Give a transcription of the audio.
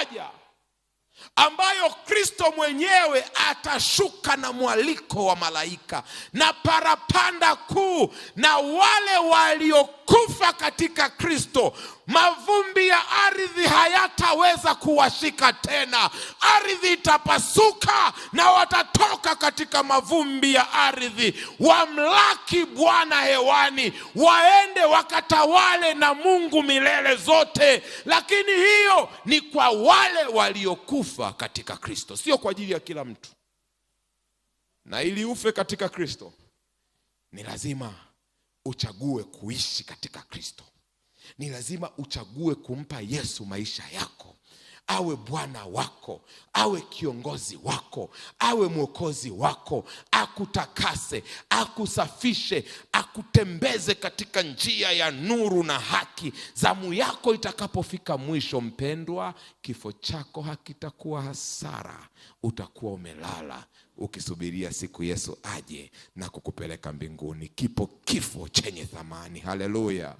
yaja ambayo Kristo mwenyewe atashuka na mwaliko wa malaika na parapanda kuu, na wale waliokufa katika Kristo, mavumbi ya ardhi hayataweza kuwashika tena. Ardhi itapasuka na watatoka katika mavumbi ya ardhi, wamlaki Bwana hewani, waende wakatawale na Mungu milele zote. Lakini hiyo ni kwa wale waliokufa katika Kristo, sio kwa ajili ya kila mtu. Na ili ufe katika Kristo ni lazima uchague kuishi katika Kristo. Ni lazima uchague kumpa Yesu maisha yako, awe Bwana wako, awe kiongozi wako, awe mwokozi wako, akutakase, akusafishe, akutembeze katika njia ya nuru na haki. Zamu yako itakapofika mwisho, mpendwa, kifo chako hakitakuwa hasara. Utakuwa umelala ukisubiria siku Yesu aje na kukupeleka mbinguni. Kipo kifo chenye thamani. Haleluya!